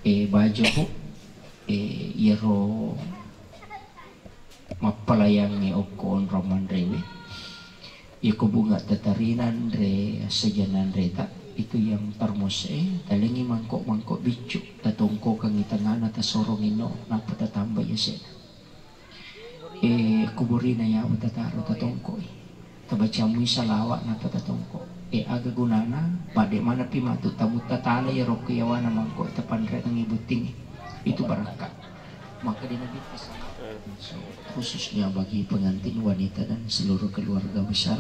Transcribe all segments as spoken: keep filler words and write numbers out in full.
E, bajo, e, iyaro mappalayangnge okko onrong manrewe. Iyako bunga tatarina anre, sajana anreta, itu yang termos, e, talengi mangkok-mangkok biccu, tatongkokangi tengana, tasorongi no, nappa tatambai yase'na. E, kuburina yawa tataro tatongkoi. Tabacamui salawa nappa tatongko. E, aga gunana? Padde manapi matu tamutta tala iyaro ku yawana mangko tapanrengengi buttingnge. Itu barakka. Maka di Nabi pesan, so, khususnya bagi pengantin wanita dan seluruh keluarga besar,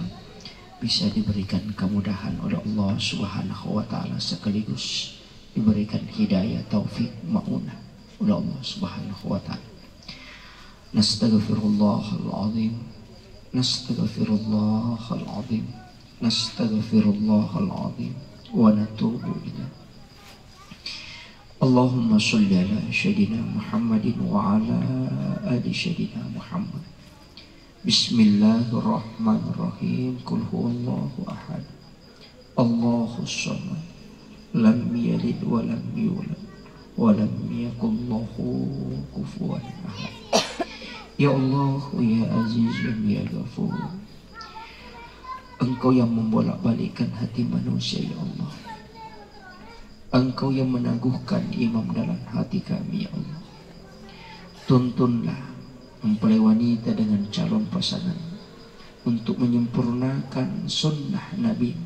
bisa diberikan kemudahan oleh Allah Subhanahu wa Ta'ala, sekaligus diberikan hidayah, taufik, maunah oleh Allah Subhanahu wa Ta'ala. Nastaghfirullahal azim. Nastaghfirullahal azim. Nastaghfirullahal azim. Wa natubu ilaih. Allahumma sholli ala Sayyidina Muhammadin wa ala ali Sayyidina Muhammad. Bismillahirrahmanirrahim. Qul huwallahu ahad. Allahus samad. Lam yalid wa lam yulad. Wa lam yakul lahu kufuwan ahad. Ya Allah, ya Aziz, ya Ghafur. Engkau yang membolak-balikkan hati manusia, ya Allah. Engkau yang meneguhkan iman dalam hati kami, ya Allah. Tuntunlah mempelai wanita dengan calon pasangan untuk menyempurnakan sunnah Nabi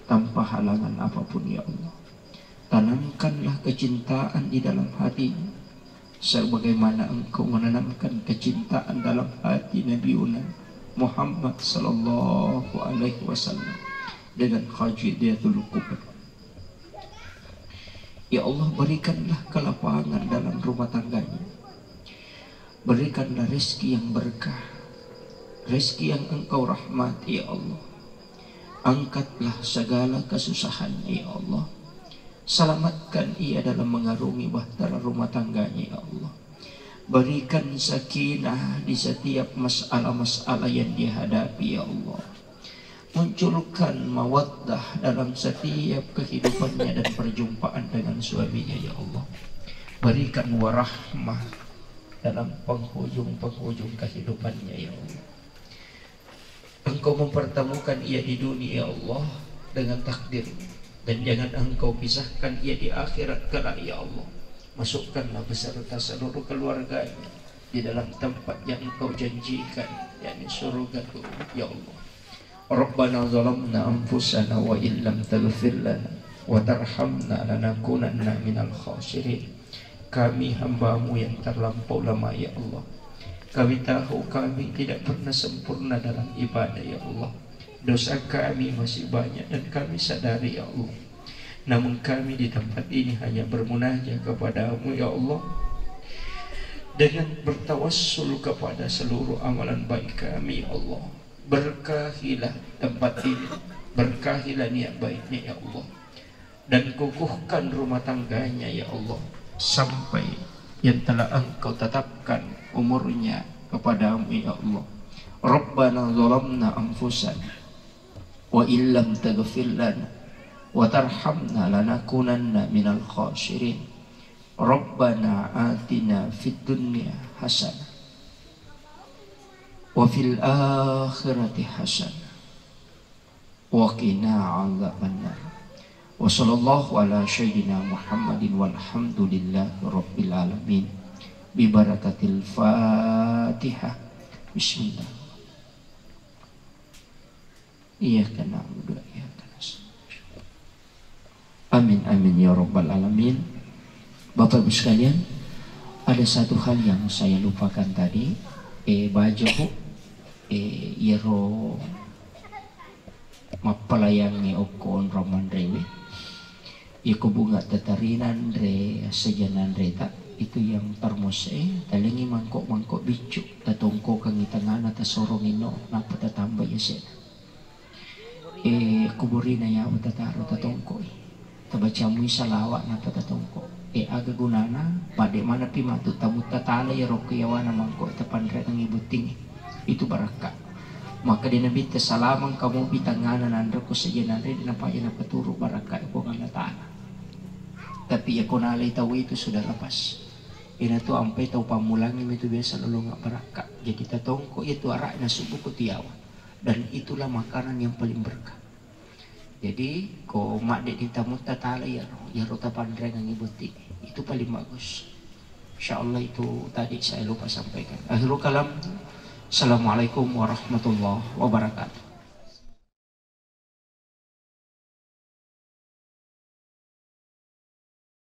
tanpa halangan apapun, ya Allah. Tanamkanlah kecintaan di dalam hatinya, sebagaimana Engkau menanamkan kecintaan dalam hati Nabiuna Muhammad sallallahu alaihi wasallam dengan Khadijatul Kubra. Ya Allah, berikanlah kelapangan dalam rumah tangganya. Berikanlah rezeki yang berkah, rezeki yang Engkau rahmati, ya Allah. Angkatlah segala kesusahannya, ya Allah. Selamatkan ia dalam mengarungi bahtera rumah tangganya, ya Allah. Berikan sakinah di setiap masalah-masalah yang dia hadapi, ya Allah. Munculkan mawaddah dalam setiap kehidupannya dan perjumpaan dengan suaminya, ya Allah. Berikan warahmah dalam penghujung-penghujung kehidupannya, ya Allah. Engkau mempertemukan ia di dunia, ya Allah, dengan takdir, dan jangan Engkau pisahkan ia di akhirat kelak, ya Allah. Masukkanlah beserta seluruh keluarganya di dalam tempat yang Engkau janjikan, yakni surga-Mu, ya Allah. Rabbana zalamna anfusana wa illam taghfir lana wa tarhamna lanakunanna minal khasirin. Kami hamba-Mu yang terlampau lemah, ya Allah. Kami tahu kami tidak pernah sempurna dalam ibadah, ya Allah. Dosa kami masih banyak dan kami sadari, ya Allah. Namun kami di tempat ini hanya bermunajat kepada-Mu, ya Allah, dengan bertawassul kepada seluruh amalan baik kami, ya Allah. Berkahilah tempat ini, berkahilah niat baiknya, ya Allah, dan kukuhkan rumah tangganya, ya Allah, sampai yang telah Engkau tetapkan umurnya kepada-Mu, ya Allah. Rabbana zalamna anfusana wa illam taghfir lana wa tarhamna lanakunanna minal khasirin. Rabbana atina fid dunya hasanah wa fil akhirati hasanah wa qina adzabannar. Wa sallallahu ala sayyidina Muhammadin walhamdulillahi rabbil alamin. Bi barakatil Fatihah. Bismillah. Iyyaka na'budu wa iyyaka nasta'in. Amin, amin, ya rabbal alamin. Bapak Ibu sekalian, ada satu hal yang saya lupakan tadi. E, bajo, Bu. E, iyaro mappalayangnge okko onrong manrewe. Iyako bunga tatarina anre, sajana anreta, itu yang termos, e, talengi mangkok-mangkok biccu, tatongkokangi tengana, tasorongi no, nappa tatambai yase'na. E, kuburina yawa tataro tatongkoi. Tabacamui salawa nappa tatongko. E, aga gunana? Padde manapi matu tamutta tala iyaro ku yawana mangko tapanrengengi buttingnge. Itu barakka. Maka di Nabitta, salamang kamopi tangngana nanre ko sajana anre, di napaja napaturu barakka Puang Allah Ta'ala. Tapi ya ko nalai tau itu sudah lepas. Ina tu ampai tau pammulangi itu biasa lolong barakka. Jadi tatongko itu arak na subuh ko tiawa. Dan itulah makanan yang paling berkah. Jadi ko madde di tamu tatala iyaro, iyaro tapanrengangi botting. Itu paling bagus. Insya Allah itu tadi saya lupa sampaikan. Akhirul kalam. Assalamualaikum warahmatullahi wabarakatuh.